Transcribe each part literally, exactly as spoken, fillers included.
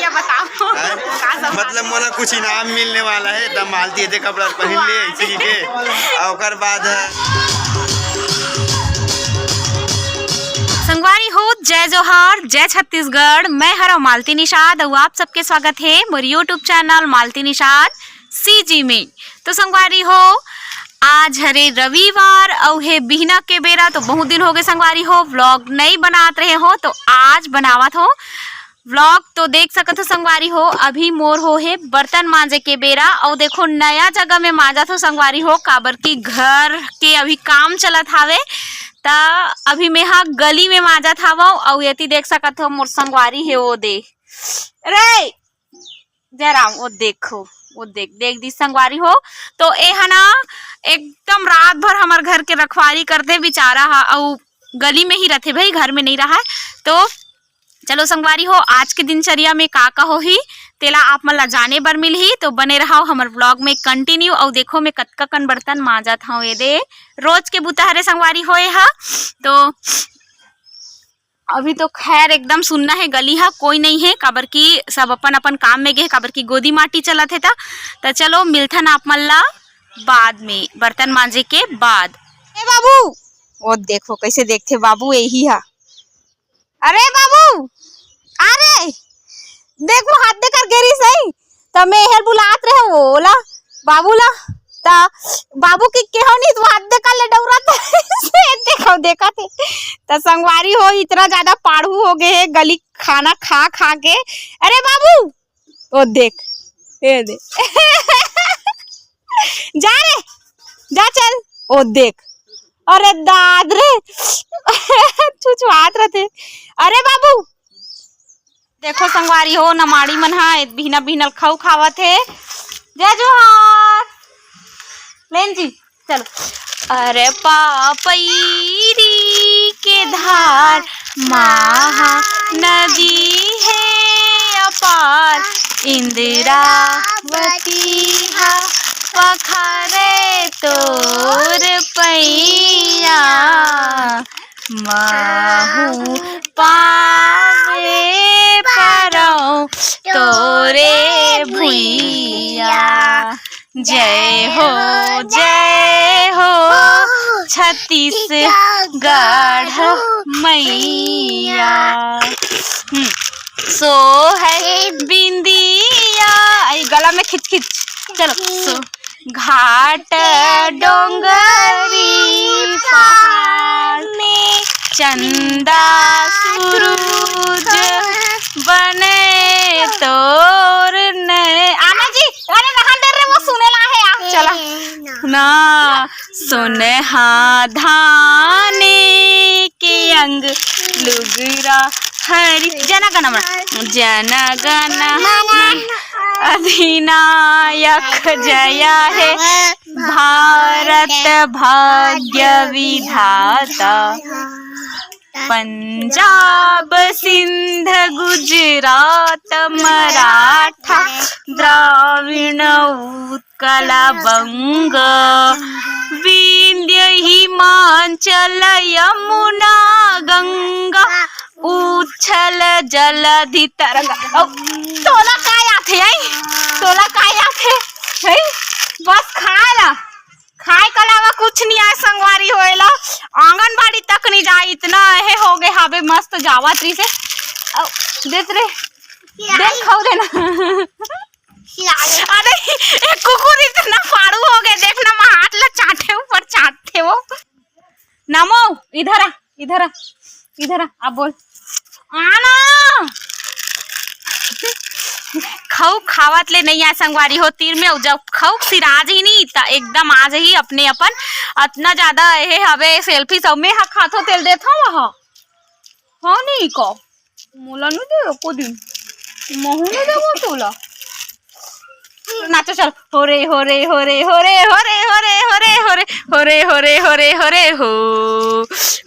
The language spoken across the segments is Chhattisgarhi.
बताओ। हैं? का सब मतलब, मोला कुछ इनाम मिलने वाला है, त मालती एदे कपड़ा पहिन ले, ऐसे कहिके। अउ ओकर बाद है। संगवारी हो, जय जोहार, जय छत्तीसगढ़। मैं हरव मालती निषाद अउ आप सबके स्वागत हे मोर YouTube channel Malti Nishad CG में। तो संगवारी हो, आज हरे रविवार अउ हे बिहना के बेरा, तो बहुत दिन हो गए संगवारी हो, vlog नइ बनात रहे हो, तो आज बनावत हो vlog। तो देख सकत हो संगवारी हो, अभी मोर हो हे बर्तन मांजे के बेरा, अउ देखो नया जगह में मांजत हो संगवारी हो, काबर कि घर के अभी काम चलत हावे, त अभी मेहा गली में मांजत हावव। अउ एती देख सकत हो मोर संगवारी हे, ओ दे रे जयराम, ओ देखो, ओ देख, देख दी संगवारी हो। तो ए ह ना एकदम रात भर हमर घर के रखवारी करथे बेचारा ह, अउ गली में ही रथे भाई, घर में नइ रहय। तो चलो संगवारी हो, आज के दिनचर्या में का का होही, तेला आप मन ला जाने बर मिलही। तो बने रहव हमर vlog में continue। अउ देखो, मैं कतका कन बर्तन मांजत हव, एदे रोज के बुता हरे संगवारी हो ए ह। तो अभी तो खैर एकदम सुन्ना हे, गली ह कोई नइ हे, काबर कि सब अपन अपन काम में गे हे, काबर कि गोदी माटी चलत हे। त त चलो मिलथन आप मन ला बाद में, बर्तन मांजे के बाद। ए बाबू, ओ देखो कइसे देखथे बाबू, एही ह। अरे बाबू, अरे देख, वो हाथ दे कर गे रिहिस नहीं, त मैं एहर बुलात रहे ओला, बाबू ला। त बाबू के केहो नहीं, तो हाथ दे कर ले डौरत हे। देखो, देखत हे। त संगवारी हो, इतना ज्यादा पाड़ू हो गए हे गली खाना खा खा के। अरे बाबू, ओ देख, ए दे। जा रे, जा चल। ओ देख, अरे दाद रे। छुछुआत रथे। अरे बाबू, देखो संगवारी हो, नमाड़ी मन ह बिहना बिहना ल खऊ खावत हे। जय जोहार। लेन जी, चलो। अरे पापईरी के धार, महा नदी हे अपार, इंद्रावती हा पखारे तोर पैया। महू पावे परौं तोरे भुइया। जय हो, जय हो छत्तीसगढ़ मैया। हम्म, सोहे बिंदिया, आई गला में खिच खिच। चलो, सो घाट डोंगरी पहाड़ में चंदा सुरूज बने तोर नैन। आना जी, अरे रहन दे रे, वो सुने ला हे, आ, चला। ना, सोनहा धाने के अंग लुगरा हरि, जन गण मन, जन गण मन अधिनायक जय हे भारत भाग्य विधाता। पंजाब सिंध गुजरात मराठा द्राविण उत्कल बंग विंध्य हिमाचल यमुना गंगा उच्छल जलधि तरंग। अब तोला काय आथे, हैं? तोला काय आथे, हैं? बस खाए ला, खाए के अलावा कुछ नहीं आए संगवारी होए ला। आंगनबाड़ी तक नहीं जाए, इतना हे हो गए हाबे, मस्त जावत रही से। अब देख रे, देख खाऊ देना। अरे, एक कुकुर इतना फाड़ू हो गए, देखना, मैं हाथ ला चाटे, ऊपर चाटथे वो। नमो, इधर आ, इधर आ, इधर आ, अब बोल। आना। खऊ खावत ले नहीं आए संगवारी हो तीर में, अउ जब खऊ सिराज ही नहीं, त एकदम आ जाही अपने अपन। अतना ज्यादा हे हवे selfie सब में हा खाथो तेल देथो वह। हो नहीं को। मोला नु दे एको दिन, महू नु देवो तोला। नाचो चल। हो रे, हो रे, हो रे, हो रे, हो रे, हो रे, हो रे, हो रे, हो रे, हो रे, हो रे, हो रे, हो।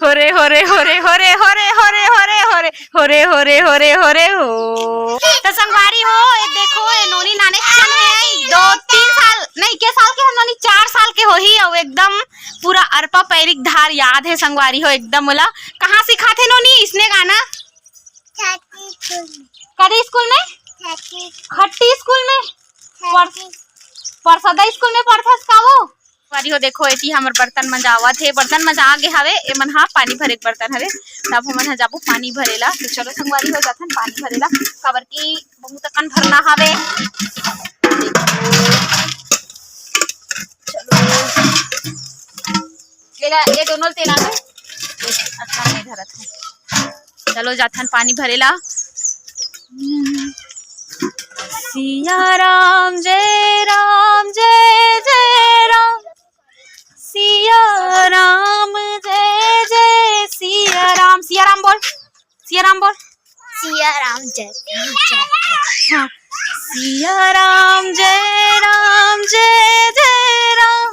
हो रे, हो रे, हो रे, हो रे, हो रे, हो रे, हो रे, हो रे, हो रे, हो रे, हो रे, हो रे, हो। तो संगवारी हो, ये देखो, ये नोनी नाने चल रहे हैं, दो, तीन साल, नहीं, के साल के हो नोनी? चार साल के होही, अउ एकदम पूरा अरपा पैरिक धार याद है संगवारी हो एकदम। मोला कहाँ सिखाथे नोनी इसने गाना? छाती स्कूल में। करी स्कूल में? खट्टी स्कूल में पढ़-, परसदा स्कूल में पढ़थस का वो? संगवारी हो, देखो, एती हमर बर्तन मंजावत हे, बर्तन मंजा गे हवे, ए मन हा पानी भरे के बर्तन हवे, तब हमन हा जाबो पानी भरे ला। तो चलो संगवारी हो, जाथन पानी भरे ला, काबर कि बहुत अकन भरना हवे। चलो, एला, ये दोनों तेना है, अतना नहीं धरत है। चलो, जाथन पानी भरे ला। सिया राम जय राम, जय जय राम, सिया राम जय जय सिया राम। सिया राम बोल, सिया राम बोल। सिया राम जय जय। हाँ। सिया राम जय राम, जय जय राम,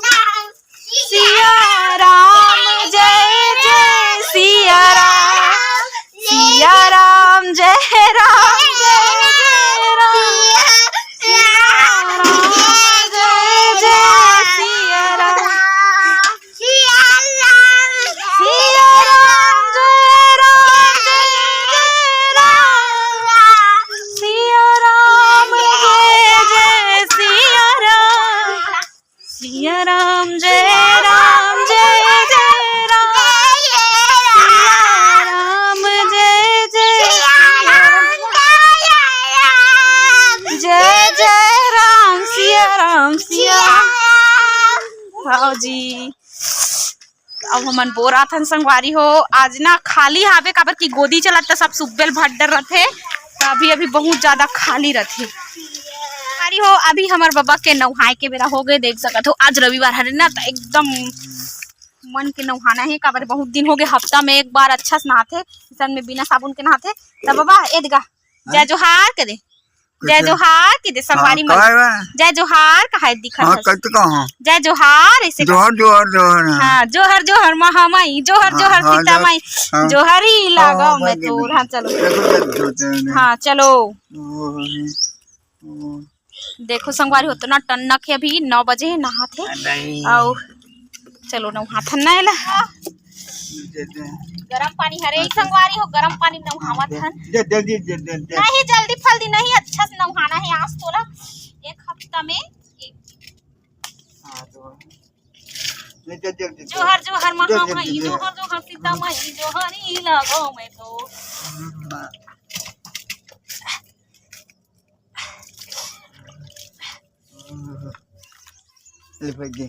सिया राम जय जय सिया राम, सिया राम जय राम, जय जय राम, सिया राम जय जय सिया राम, सिया राम जय राम, जय जय राम, सिया राम जय जय सिया राम। सिया राम जय राम, जय जय राम, सिया राम जय जय सिया राम, जय जय राम, सिया राम, सिया राम। हाँ जी, अब हमन बोराथन संगवारी हो। आज ना खाली हावे, काबर कि गोदी चलत त सब सुब्बे ल भड्डर रथे, त अभी अभी बहुत ज्यादा खाली रथे। संगवारी हो, अभी हमर बबा के नहाए के बेरा हो गए, देख सकत हो आज रविवार हरे ना, त एकदम मन के नहाना हे, काबर बहुत दिन हो गए, हफ्ता में एक बार अच्छा से नहाथे, अइसन में बिना साबुन के नहाथे। त बबा, ए दगा, जय जोहार के दे। जय जोहार के दे संगवारी मन। जय जोहार कहाए दिखत हस। कइसे कहा? जय जोहार, अइसे कहा। जोहार, जोहार, जोहार। हाँ, जोहर, जोहर महामाई, जोहर, जोहर सीता माई, जोहरी लगाओ मैं तोर। हाँ, चलो। हाँ, चलो। देखो संगवारी हो, अतना टन्नक हे, अभी नौ बजे हे, नहाथे। अउ चलो नहाथन ना एला। गरम पानी हरे संगवारी हो, गरम पानी नहावत हन। नहीं, जल्दी फल्दी नहीं, अच्छा से नहाना हे आज तोला, एक हफ्ता में एक। जोहर जोहर महामाई, जोहर जोहर सीता माई, जोहरी लगाओ मैं तोर। ले भाई जी,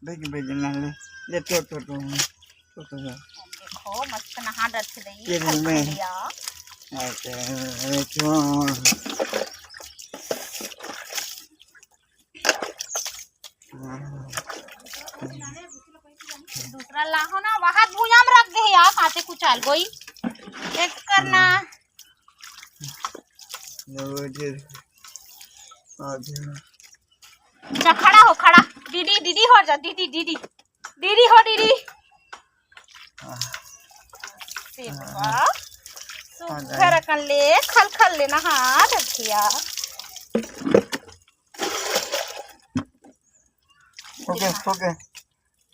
भाई जी, भाई जी, ना ले, ले, तो, तो, तो, तो, तो, तो। देखो, मस्त नहा डरथे दई, ये खल मैं। खलिया। अच्छा, अच्छा। दूसरा लाहो ना, वहां भुइयां में रख दे यार, साथे कुछ अलगोई। एक करना। लो, ये, आ गया। जा, खड़ा हो, खड़ा। दीदी, दीदी हो जा, दीदी, दीदी। दीदी हो, दीदी। आह। से आह। बाबा। सुघर अकन ले, खल खल ले नहा डरथिया। हो गया, हो गया।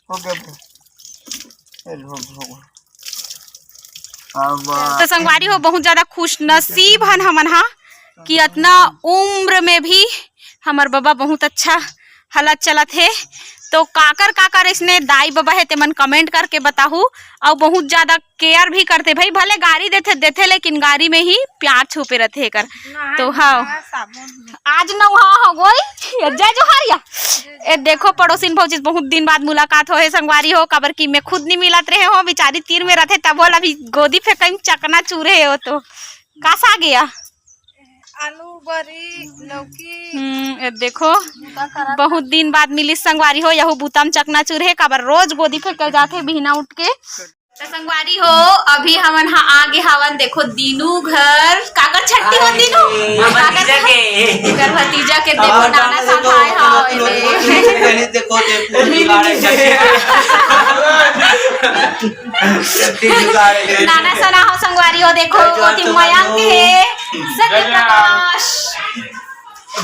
हो गया, हो गया। ए, हो गया, हो गया। अब तो संगवारी हो, बहुत ज्यादा खुश नसीब हन हमन हा कि अतना उम्र में भी हमर बबा बहुत अच्छा हालत चलत हे। तो काकर काकर इसने दाई बबा हे, ते मन comment करके बताहू। अउ बहुत ज्यादा care भी करथे भाई, भले गारी देथे, देथे, लेकिन गारी में ही प्यार छुपे रथे एकर। तो हाँ, आज नहा हो गोई। जय जोहार या। ए देखो पड़ोसिन भौजी, बहुत दिन बाद मुलाकात हो हे संगवारी हो, काबर कि मैं खुद नहीं मिलत रहे हो, बेचारी तीर में रथे, तब बोला अभी गोदी फेंकई चकना चूर हे हो। तो कस आ गया? आलू, बरी, लौकी। हम्म, ए देखो, बहुत दिन बाद मिलिस संगवारी हो, यहू बुता म चकनाचूर हे, काबर रोज गोदी फेंके जाथे बिहना उठ के। त संगवारी हो, अभी हमन ह आगे हवन, देखो दीनू घर, काकर छट्टी हो दीनू? काकर भतीजा के। भतीजा के देखो, नाना साथ आए हव एमे। देखो, देखो, नाना सना हो संगवारी हो, देखो, ओती मयंक हे, सत्य प्रकाश।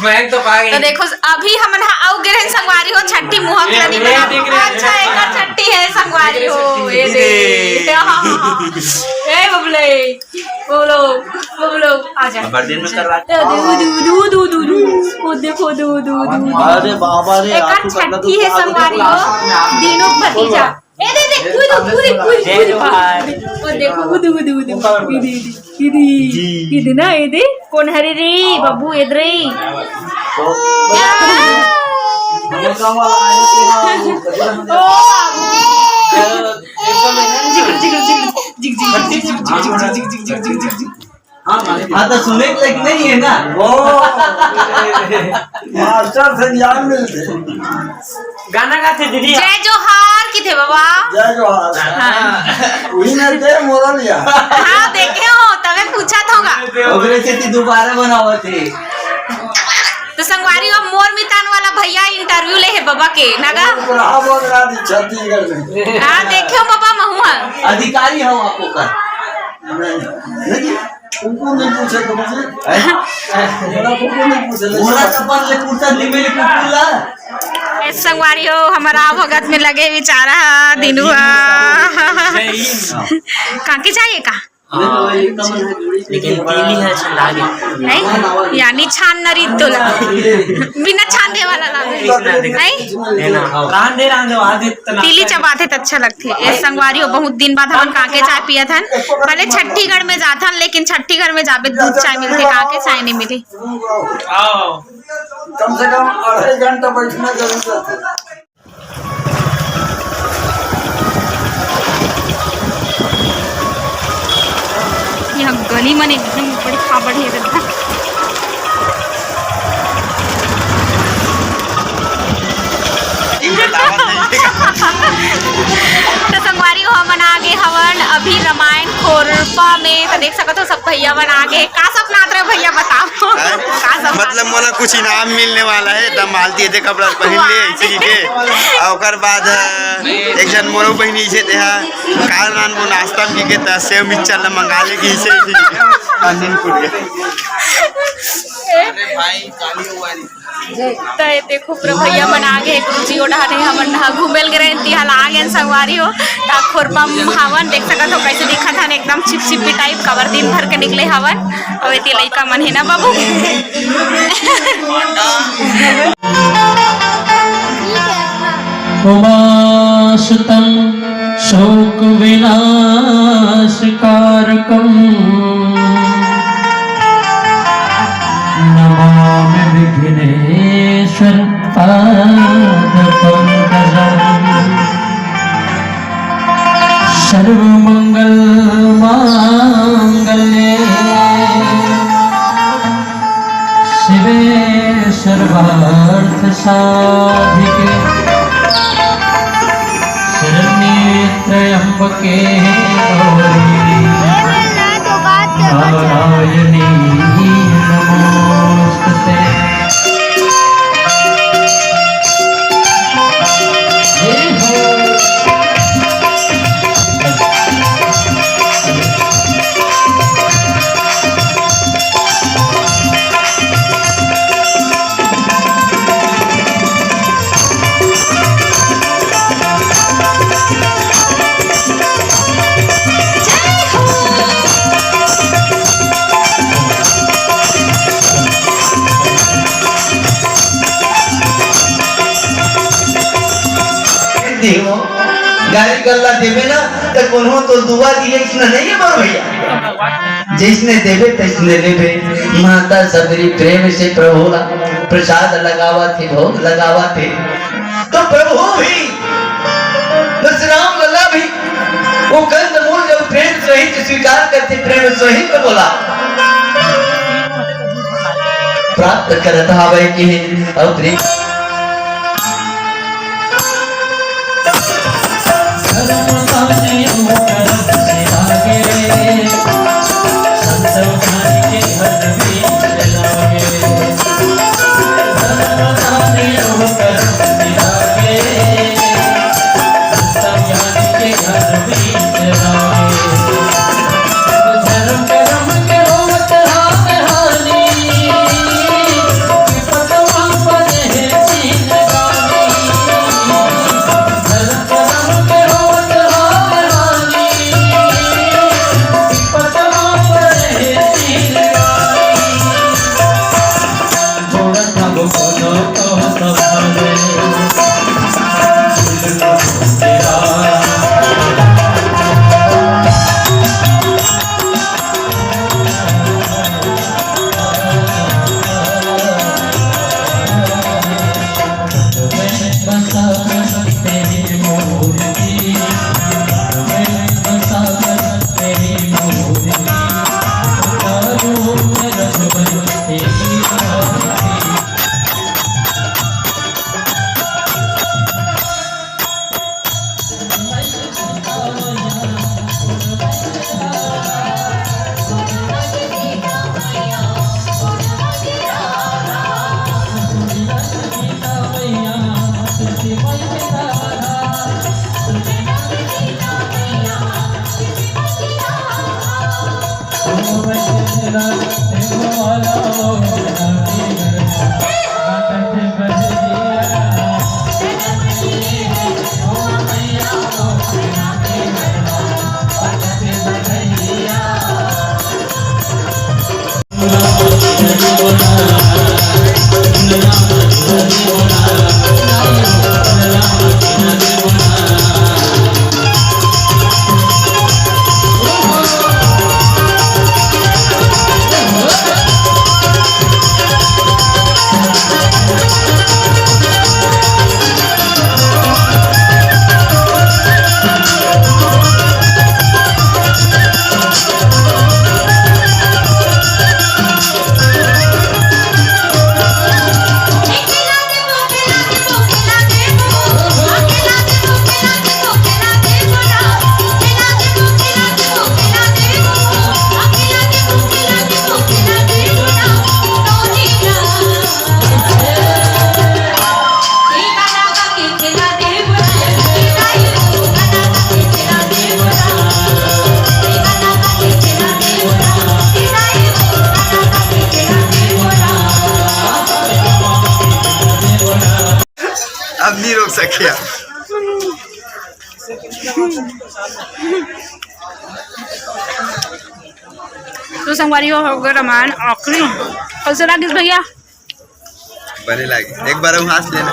मैं तो पा गई। तो देखो, अभी हमन ह अउ गे रहेन संगवारी हो, छट्ठी मुहक ए, लनी ए, बना। देख रहे हैं। अच्छा, एकर छट्ठी है संगवारी हो, ये देख रहे हैं। ए दे। हाँ, हाँ, हाँ। ए बबले, बोलो, बोलो, आ जा। बर्तन में करवा। ए दे, दू, दू, दू, दू, दू। वो देखो, दू, दू, दू, दू। अरे बाबा रे, एकर छट्ठी है संगवारी हो, दीनू भतीजा। ए दे, दे, कूद, कूद, कूद, जय कूद, जोहार। कूद। ओ देखो, उदू, उदू, उदू। इदी, इदी, इदी। जी। इदी ना, इदी। कोन हरे रे, बाबू, इद रे। तो आ। ओ बाबू। जिगर, जिगर, जिगर, जिगर, जिगर, जिगर। हाँ, तो सुने के लायक नहीं है ना। वो मास्टर से ज्ञान मिलते। गाना गाथे दीदी। जय जोहार किथे बाबा। जय जोहार। हाँ। वही में दे मोरल या। हाँ, देखे हो, तबे पूछा था होगा। ओकरे सेती दोबारा बनावत हे। तो संगवारी हो, मोर मितान वाला भैया interview ले हे बाबा के, ना गा? बुढ़ा बोल रहा थी छत्तीसगढ़ में। हाँ, देखे हो बाबा, महू हाँ। अधिकारी हो आप ओकर। नहीं, नहीं। कुकुर नहीं पूछे, कुकुर जी। हैं? बोला, कुकुर नहीं पूछे, लेकिन बोला, चप्पल ले कुर्ता, निमे ले कुकुर ला। ए संगवारी हो, हमर आव भगत में लगे बिचारा हा, दिनू हा। कांके चाहिए का? लेकिन पीली है, अच्छा लागे। नहीं? यानी छान नरी तोला। बिना छान दे वाला लागे। नहीं? रहन दे, रहन दे, वहाँ दे। तिली चबाथे त अच्छा लगथे। ए संगवारी हो, बहुत दिन बाद हमन कांके चाय पियत हन। भले छट्ठीगढ़ में जाथन, लेकिन छट्ठीगढ़ में जाबे दूध चाय मिलथे, कांके चाय नहीं मिले। आओ। कम से कम अढ़ाई घंटा बैठना जरूर रहता है। यहाँ गली मन एकदम बड़ी खाबड़ हे दादा। तो संगवारी हो, हमन आ गे हवन अभी रामायण खोरपा में। तो देख सकत हो, सब भैया मन आ गे। का सपना रहे भैया, बताओ। हैं? का सपना? मतलब, मोला कुछ इनाम मिलने वाला है, एकदम मालती है, कपड़ा पहन ले, वाह। इसी के। और ओकर बाद, अ, एक जन मोरो बहिनी इसे तेहा, काल रात वो नाश्ता में की के त सेव मिक्सचर ला मंगा ले की इसे, इसी के। हाँ, नींद टूट गया। अरे भाई, काली हुआ नहीं। त ये देखो, पूरा भैया मन आ गे, गुरुजी ओ डहाने हमन डहा घूमे ल गे रहेन, तिहा ला आ गेन संगवारी हो। त खोरपा म हावन, देख सकत हो कैसे दिखत हन, एकदम चिपचिपी टाइप, काबर दिन भर के निकले हवन। अउ एती लइका मन हे ना बाबू। उमासुतं शोकविनाशकारकम्। नमामि विघ्नेश्वर पादपङ्कजम्। सर्वमंगल मांगल्ये शिवे सर्वार्थ साधिके शरण्ये त्र्यंबके गौरी नारायणी नमोस्तुते। देवो, गाड़ी गल्ला देवे ना, त कोनो तो दुआ दिए इसने नहीं है बड़ भैया। जैसने देवे तैसने लेवे। माता सबरी प्रेम से प्रभु ला प्रसाद लगावा थे, भोग लगावा थे। तो प्रभु भी बस राम लला भी वो कंदमूल जब प्रेम सहित स्वीकार करते, प्रेम सहित बोला, प्राप्त करत हावय कि अउ प्रेम नहीं रोक सकिया। तो संगवारी हो, हो गए रामायण आखिरी। कैसे लागिस भैया? बने लागे, एक बार हम हंस लेना।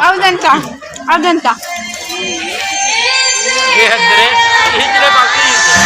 अब जनता, अब जनता। ये है ग्रे, ये ग्रे बाकी।